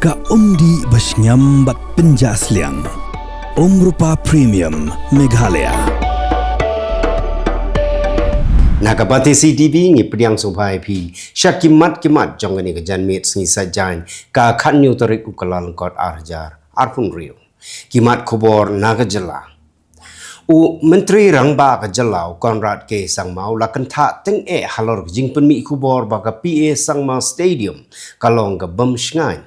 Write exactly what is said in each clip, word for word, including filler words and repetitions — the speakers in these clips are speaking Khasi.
Ka umdih ba shngiam bad pynjah sliang. Umrupa Premium Meghalaya. Na ka Batesi T V ngi pdiang sngewbha ïa phi sha ki mat ki mat jong kane ka janmiet sngi Saitjaiñ, ka khatñiew tarik u Kyllalyngkot ar hajar arphew hynriew. Ki mat khubor na ka jylla. U Myntri Rangbah ka jylla u Conrad K Sangma u la kynthah tyngeh halor ka jingpynmih khubor ba ka P A Sangma Stadium ka long ka bym shngaiñ.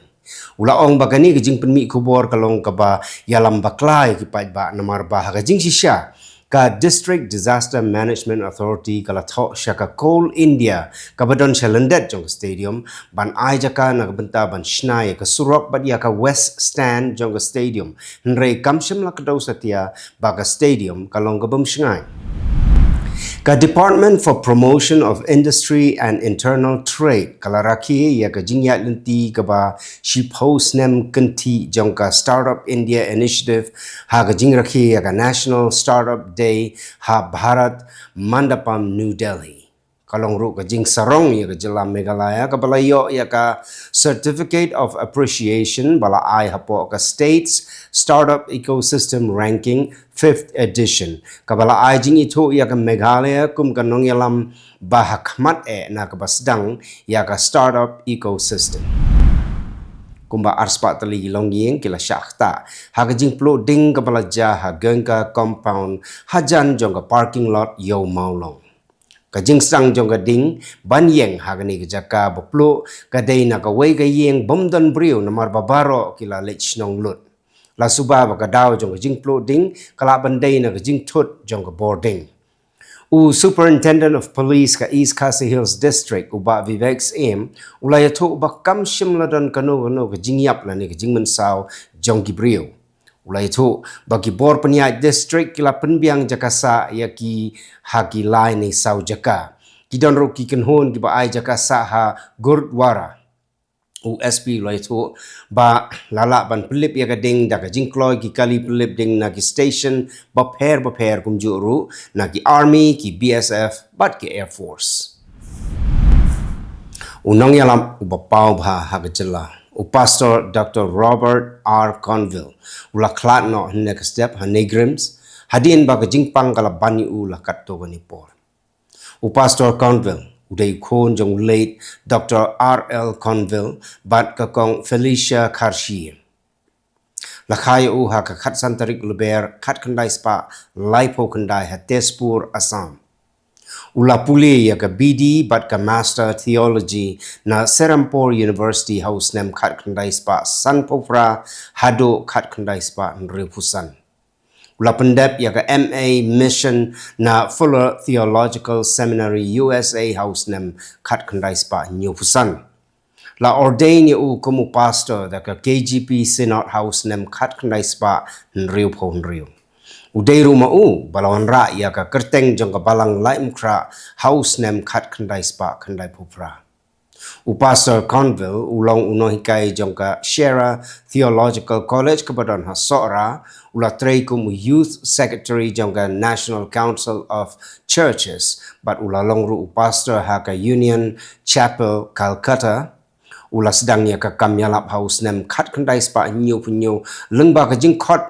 U la ong ba kane ka jingpynmih khubor ka long kaba ïalam bakla ïa ki paidbah namar ba ha ka jingshisha ka District Disaster Management Authority ka la thoh sha ka Coal India kaba don sha lyndet jong ka stadium ban ai jaka na ka bynta ban shna ïa ka surok bad ïa ka waste stand jong ka stadium. Hynrei kam shym la kdew satia ba ka stadium ka long ka bym shngaiñ. Ka Department for Promotion of Industry and Internal Trade ka la rakhe ïa ka jingïaid lynti kaba shiphew snem kynthih jong ka Startup India Initiative ha ka jingrakhe ïa ka National Startup Day ha Bharat Mandapam, New Delhi. Ka long ruh ka jingsarong ïa ka jylla Meghalaya kaba la ïoh ïa ka Certificate of Appreciation ba la ai hapoh ka State's Startup Ecosystem Ranking fifth edition, kaba la ai jingithuh ïa ka Meghalaya kum ka nongïalam ba ha khmat eh na kaba sdang ïa ka startup ecosystem. Kumba arspah tylli ki longïing ki la shah ktah ha ka jingpluh ding kaba la jia ha Goenka Compound hajan jong ka parking lot Ïew Mawlong. Ka jingsdang jong ka ding ban ïeng ha kane ka jaka ba pluh ka dei na kawei ka ïing bym don briew namar ba baroh ki la leit shnong lut. La suba ba ka daw jong ka jingpluh ding ka lah ban dei na ka jingthut jong ka bording. U Superintendent of Police ka East Khasi Hills District, u Bah Vivek Syiem, u la ïathuh ba kam shym la don kano kano ka jingïap lane ka jingmynsaw jong ki briew. U la ïathuh ba ki bor pynïaid district ki la pynbiang jaka sah ïa ki ha ki lai ne saw jaka. Ki don ruh ki kynhun kiba ai jaka sah ha Gurdwara. U S P u la ïathuh ba la lah ban pynlip ïa ka ding da ka jingkloi ki kali pynlip ding na ki station bapher bapher kumjuh ruh na ki army, ki B S F bad ki Air Force. U nongïalam uba paw bha ha ka jylla, u Pastor Doctor Robert R Conville, u la khlad noh hynne ka step ha NEIGRIHMS hadien ba ka jingpang ka la ban ïa u la katto katne por. U Pastor Conville u dei u khun jong u late Doctor R L Conville bad ka Kong Felicia Kharshie. La kha ïa u ha ka khatsan tarik Lber khatkhyndai spah laiphew khyndai ha Tezpur, Assam. U la pule ïa ka B D bad ka Master Theology na Serampore University ha u snem khatkhyndai spah sanphew phra haduh khatkhyndai spah hynriewphew san. U la pyndep ïa ka M A Mission na Fuller Theological Seminary, U S A ha u snem khatkhyndai spah hynñiewphew san. La ordain ïa u kum u pastor da ka K G P Synod ha u snem khatkhyndai spah hynriewphew hynriew. U dei ruh ma u ba la wanrah ïa ka kyrteng jong ka Balang Laitumkhrah ha u snem khatkhyndai spah khyndaiphew phra. U Pastor Conville u long u nonghikai jong ka Shera Theological College kaba don ha Sohra, u la trei kum u Youth Secretary jong ka National Council of Churches bad u la long ruh u pastor ha ka Union Chapel, Calcutta. U la sdang ïa ka kam ïalap ha u snem khatkhyndai spah hynñiewphew hynñiew lyngba ka jingkhot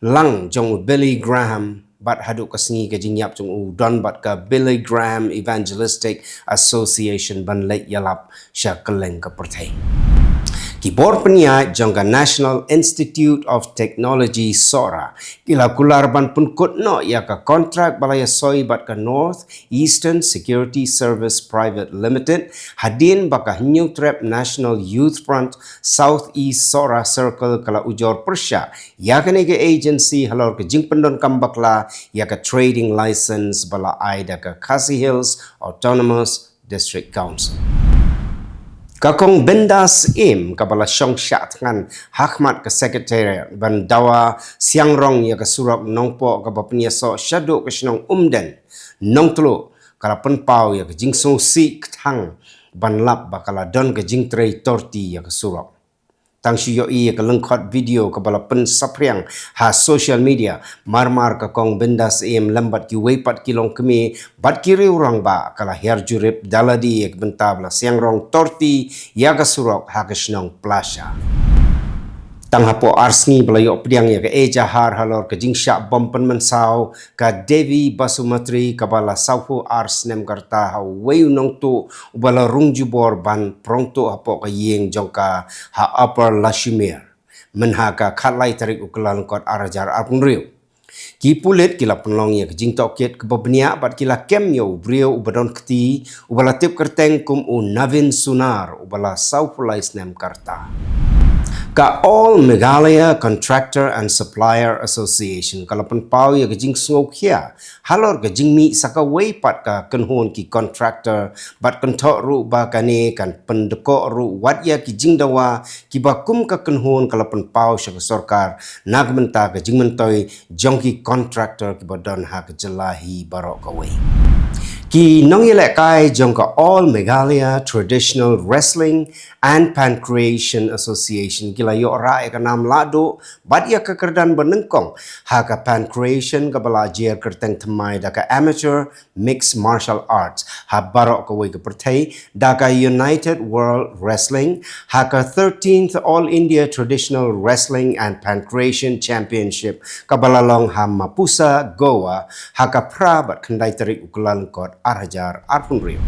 lang jong u Billy Graham bad haduh ka sngi ka jingïap jong u don bad ka Billy Graham Evangelistic Association ban leit ïalap sha kylleng ka pyrthei. Ki bor pynïaid jong ka National Institute of Technology Sohra ki la kular ban pynkut noh ïa ka kontrak ba la ïasoi bad ka North Eastern Security Service Private Limited hadien ba ka Hynñiewtrep National Youth Front South East Sohra Circle ka la ujor pyrshah ïa kane ka agency halor ka jingpyndonkam bakla ïa ka trading license ba la ai da ka Khasi Hills Autonomous District Council. Ka Kong Bindas Syiem kaba la shong shah thngan ha khmat ka Secretariat ban dawa siangrong ïa ka surok Nongpoh kaba pynïasoh shaduh ka shnong Umden, Nongtluh, ka la pynpaw ïa ka jingsngewsih kthang ban lap ba ka la don ka jingtrei torti ïa ka surok. Tang shu ïohi ïa ka lyngkhot video kaba la pynsaphriang ha social media, marmar ka Kong Bindas Syiem lem bad kiwei pat ki longkmie bad ki riew rangbah ka la hiar jurip da lade ïa ka bynta ba la siangrong torti ïa ka surok ha ka shnong Plasha. Tang hapoh ar sngi ba la ïoh pdiang ïa ka ejahar halor ka jingshah bom pynmynsaw ka Devi Basumatri kaba la sawphew ar snem ka rta ha uwei u nongtuh uba la rung jubor ban prong tuh hapoh ka ïing jong ka ha Upper Lashimer mynha ka khatlai tarik u Kyllalyngkot ar hajar arphew hynriew. Ki pulit ki la pynlong ïa ka jingtohkit kaba bniah bad ki la kem ïa u briew uba don kti uba la tip kyrteng kum u Navin Sunar uba la sawphew lai snem ka rta. Ka All Meghalaya Contractor and Supplier Association ka la pynpaw ïa ka jingsngewkhia halor ka jingmih sa kawei pat ka kynhun ki contractor bad kynthoh ruh ba kane kan pyndkoh ruh wat ïa ki jingdawa kiba kum ka kynhun ka la pynpaw sha ka sorkar na ka bynta ka jingmyntoi jong ki contractor kiba don ha ka jylla hi baroh kawei. Ki nongïalehkai jong ka All Meghalaya Traditional Wrestling and Pancreation Association ki la ïoh rah ïa ka nam lahduh bad ïa ka kyrdan ba nyngkong ha ka pancreation kaba la jer kyrteng thymmai da ka Amateur Mixed Martial Arts ha baroh kawei ka pyrthei da ka United World Wrestling ha ka thirteenth All India Traditional Wrestling and Pancreation Championship kaba la long ha Mapusa, Goa ha ka phra bad khyndai tarik u Kyllalyngkot ar hajar arphew hynriew.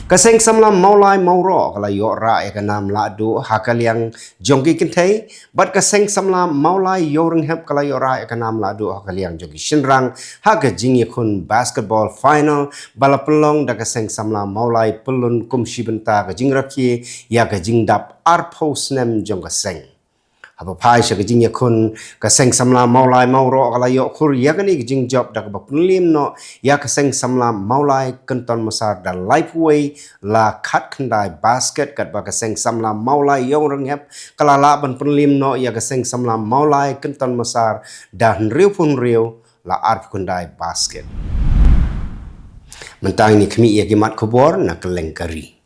Ka Seng Samla Mawlai Mawroh ka la ïoh rah ïa ka nam lahduh ha ka liang jong ki kynthei bad ka Seng Samla Mawlai Ïewrynghep ka la ïoh rah ïa ka nam lahduh ha ka liang jong ki shynrang ha ka jingïakhun basketball final ba la pynlong da ka Seng Samla Mawlai Pyllun kum shi bynta ka jingrakhe ïa ka jingdap arphew snem jong ka seng. Haba phai sha ka jingïakhun ka Seng Samla Mawlai Mawroh ka la ïoh khur ïa kane ka jingjop da kaba pynliem noh ïa ka Seng Samla Mawlai Kynton Massar da laiphew wei la khatkhyndai basket katba ka Seng Samla Mawlai Ïewrynghep ka la lah ban pynliem noh ïa ka Seng Samla Mawlai Kynton Massar da hynriewphew hynriew la arphew khyndai basket. Mynta ngin ïa khmih ïa ki mat khubor na kylleng ka ri.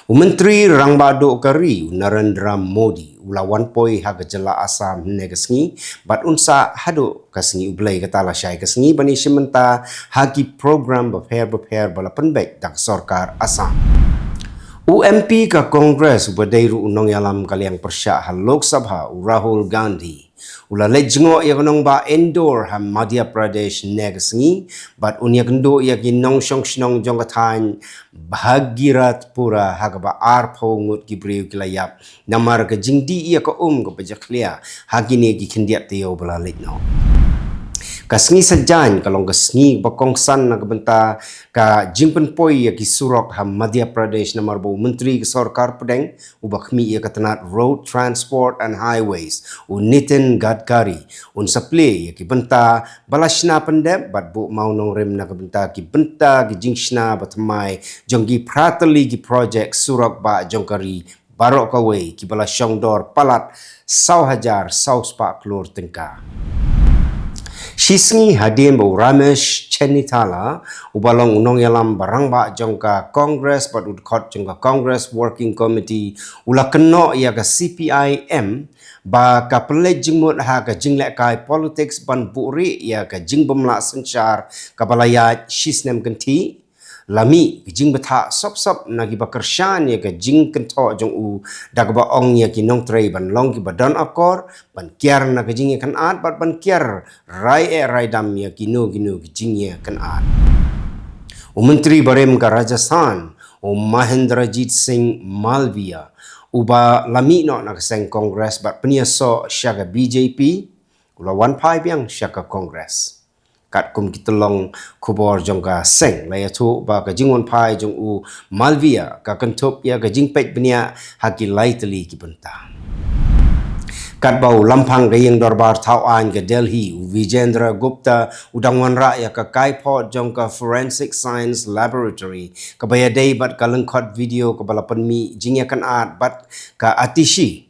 U Myntri Rangbah Duh ka ri u Narendra Modi u la wan poi ha ka jylla Assam hynne ka sngi bad un sah haduh ka sngi U Blei, kata la shai ka sngi ban ïashim bynta ha ki program bapher bapher ba la pynbeit da ka sorkar Assam. U M P ka Congress uba dei ruh u nongïalam ka liang pyrshah ha Lok Sabha u Rahul Gandhi u la leit jngoh ïa ka nongbah Indore ha Madhya Pradesh hynne ka sngi bad un ïakynduh ïa ki nongshong shnong jong ka thaiñ Bhagirathpura ha kaba arphew ngut ki briew ki la ïap namar ka jingdih ïa ka um kaba jakhlia ha kine ki khyndiat taïew ba la leit noh. Ka sngi Saitjaiñ ka long ka sngi ba kongsan na ka bynta ka jingpynpoi ïa ki surok ha Madhya Pradesh namar ba u Myntri ka Sorkar Pdeng uba khmih ïa ka tnat Road Transport and Highways u Nitin Gadkari un sa plie ïa ki bynta ba la shna pyndep bad buh mawnongrim na ka bynta ki bynta ki jingshna ba thymmai jong ki phra tylli ki projek surok bah jong ka ri baroh kawei kiba la shongdor palat saw hajar saw spah klur tyngka. Shisngi hadien ba u Ramesh Chennithala uba long u nongïalam ba rangbah jong ka Congress bad u dkhot jong ka Congress Working Committee u la kynnoh ïa ka C P I M ba ka pynleit jingmut ha ka jinglehkai politics ban buhrieh ïa ka jingbymlah synshar kaba la ïaid shisnem kynthih, la mih ka jingbthah sop sop na kiba kyrshan ïa ka jingkynthoh jong u da kaba ong ïa ki nongtrei ban long kiba don akor ban kiar na ka jingïakynad bad ban kiar rai eh rai dam ïa kino kino ki jingïakynad. U Myntri barim ka Rajasthan u Mahendrajit Singh Malviya uba la mih noh na ka seng Congress bad pynïasoh sha ka B J P u la wan phai biang sha ka Congress. Katkum ki tyllong khubor jong ka seng la ïathuh ba ka jingwan phai jong u Malviya ka kynthup ïa ka jingpeit bniah ha ki lai tylli ki bynta. Katba u lamphang ka ïing dorbar thaw aiñ ka Delhi u Vijendra Gupta u dang wanrah ïa ka kaiphod jong ka Forensic Science Laboratory kaba ïadei bad ka lyngkhot video kaba la pynmih jingïakynad bad ka atishi,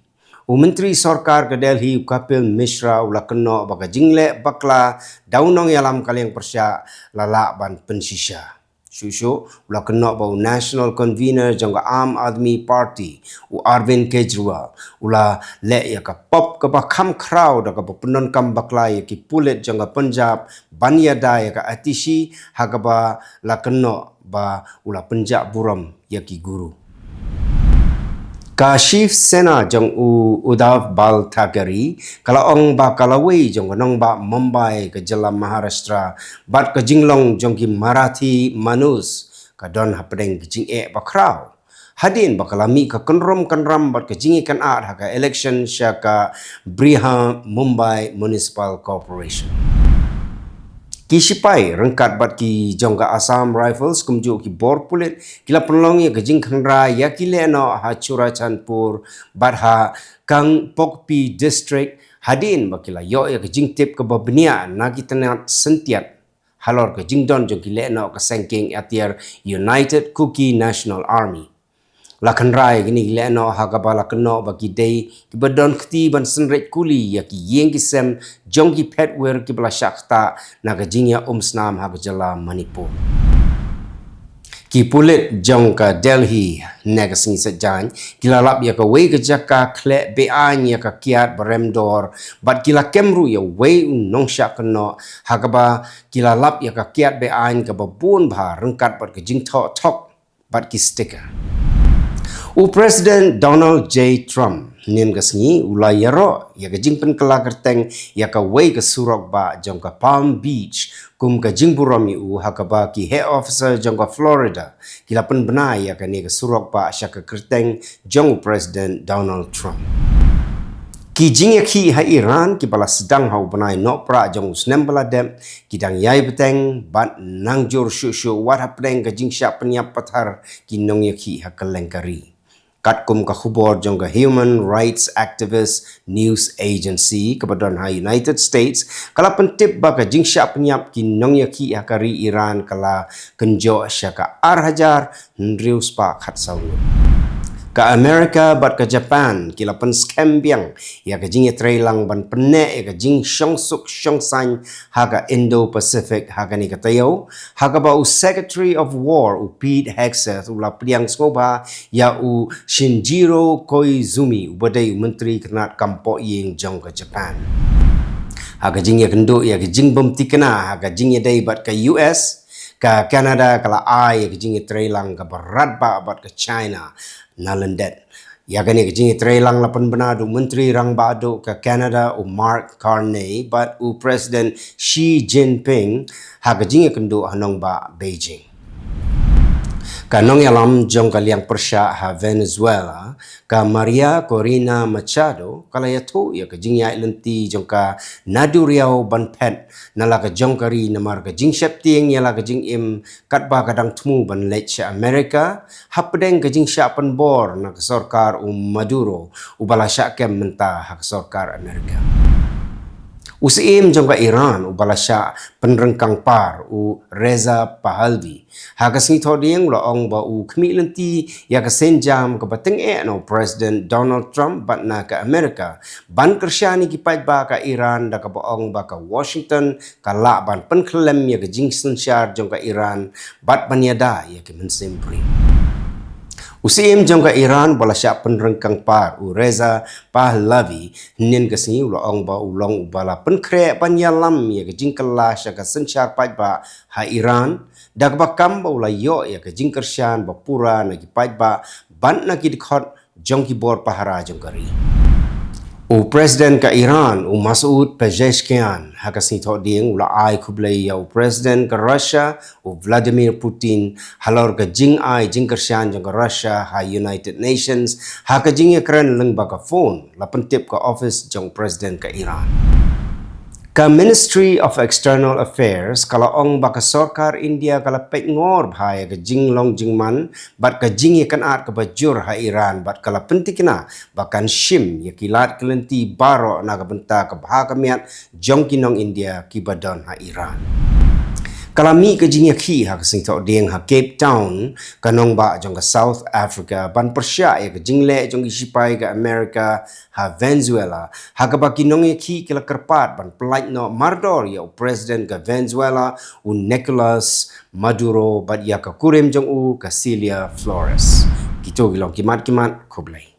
u Myntri Sorkar ka Delhi u Kapil Mishra u la kynnoh ba ka jingleh bakla da u nongïalam ka liang pyrshah la lah ban pynshisha. Shuh shuh u la kynnoh ba u National Convener jong ka Aam Aadmi Party u Arvind Kejriwal u la leh ïa ka pop kaba kham khraw da kaba pyndonkam bakla ïa ki pulit jong ka Punjab ban ïada ïa ka atishi ha kaba la kynnoh ba u la pynjah burom ïa ki guru. Ka Shiv Sena jong u Uddhav Bal Thackeray ka la ong ba ka lawei jong ka nongbah Mumbai ka jylla Maharashtra bad ka jinglong jong ki Marathi Manus ka don hapdeng ka jingeh bakhraw hadien ba ka la mih ka kynrum kynram bad ka jingïakynad ha ka election sha ka Brihan Mumbai Municipal Corporation. Ki sipai ryngkat bad ki jong ka Assam Rifles kumjuh ki bor pulit ki la pynlong ïa ka jingkhynra ïa ki lehnoh ha Churachandpur bad ha Kangpokpi District hadien ba ki la ïoh ïa ka jingtip kaba bniah na ki tnat syntiat halor ka jingdon jong ki lehnoh ka seng kieng atiar United Kuki National Army. La khynra ïa kine ki lehnoh ha kaba la kynnoh ba ki dei kiba don kti ban synreit kuli ïa ki ïing ki sem jong ki phet wir kiba la shah ktah na ka jingïaumsnam ha ka jylla Manipur. Ki pulit jong ka Delhi ne ka sngi Saitjaiñ ki la lap ïa kawei ka jaka khleh beaiñ ïa ka kiad barem dor bad ki la kem ruh ïa uwei u nongshah kynnoh ha kaba ki la lap ïa ka kiad beaiñ kaba bun bha ryngkat bad ka jingthoh thok bad ki sticker. U President Donald J Trump hynnin ka sngi u la ïaroh ïa ka jingpynkylla kyrteng ïa kawei ka surok bah jong ka Palm Beach kum ka jingburom ïa u ha kaba ki heh officer jong ka Florida ki la pynbna ïa kane ka surok bah sha ka kyrteng jong u President Donald Trump. Ki jingïakhih ha Iran kiba la sdang ha u bnai Nohprah jong u snem ba la dep ki dang ïai bteng bad nang jur shuh shuh wat hapdeng ka jingshah pynïap pathar ki nongïakhih ha kylleng ka ri. Katkum ka khubor jong ka Human Rights Activist News Agency kaba don ha United States ka la pyntip ba ka jingshah pynïap ki nongïakhih ha ka ri Iran ka la kynjoh sha ka ar hajar hynriew spah khatsaw ngut. Ka America bad ka Japan ki la pynskhem biang ïa ka jingïatreilang ban pynneh ïa ka jingshongsuk shongsaiñ ha ka Indo-Pacific ha kane ka taïew ha kaba u Secretary of War u Pete Hegseth u la pdiang sngewbha ïa u Shinjiro Koizumi uba dei u Myntri Kynrad Kam Pohïing jong ka Japan. Ha ka jingïakynduh ïa ka jingbymtikna ha ka jingïadei bad ka U S, ka Canada ka la ai ïa ka jingïatreilang kaba radbah bad ka China na lyndet. Ïa kane ka jingïatreilang la pynbna da u Myntri Rangbah Duh ka Canada u Mark Carney bad u President Xi Jinping ha ka jingïakynduh ha nongbah Beijing. Ka nongïalam jong ka liang pyrshah ha Venezuela, ka María Corina Machado, ka la ïathuh ïa ka jingïaid lynti jong ka na duriaw ban phet na la ka jong ka ri namar ka jingsheptieng ïa la ka jingim katba ka dang thmu ban leit sha America hapdeng ka jingshah pynbor na ka sorkar u Maduro uba la shah kem mynta ha ka sorkar America. U Syiem jong ka Iran uba la shah pynryngkang par u Reza Pahlavi ha ka sngi Thohdieng u la ong ba u khmih lynti ïa ka sienjam kaba tyngeh na u President Donald Trump bad na ka America ban kyrshan ïa ki paidbah ka Iran da kaba ong ba ka Washington ka lah ban pynkhyllem ïa ka jingsynshar jong ka Iran bad ban ïada ïa ki mynsiem briew. U Syiem jong ka Iran uba la shah pynryngkang par u Reza Pahlavi hynnin ka sngi u la ong ba u long uba la pynkhreh ban ïalam ïa ka jingkylla sha ka synshar paidbah ha Iran da kaba kam ba u la ïoh ïa ka jingkyrshan ba pura na ki paidbah bad na ki dkhot jong ki bor pahara jong ka ri. U President ka Iran u Masoud Pezeshkian ha ka sngi Thohdieng u la ai khublei ïa u President ka Russia u Vladimir Putin halor ka jingai jingkyrshan jong ka Russia ha United Nations ha ka jingïakren lyngba ka phone, la pyntip ka office jong President ka Iran. Ka Ministry of External Affairs ka la ong ba ka sorkar India ka la peit ngor bha ïa ka jinglong jingman bad ka jingïakynad kaba jur ha Iran bad ka la pyntikna ba kan shim ïa ki lad ki lynti baroh na ka bynta ka bha ka miat jong ki nong India kiba don ha Iran. Ka la mih ka jingïakhih ha ka sngi Thohdieng ha Cape Town, ka nongbah jong ka South Africa ban pyrshah ïa ka jingleh jong ki sipai ka America ha Venezuela ha kaba ki nongïakhih ki la kyrpad ban pyllait noh mardor ïa u President ka Venezuela u Nicolas Maduro bad ïa ka kurim jong u ka Cilia Flores. Kito ki long ki mat ki mat, khublei.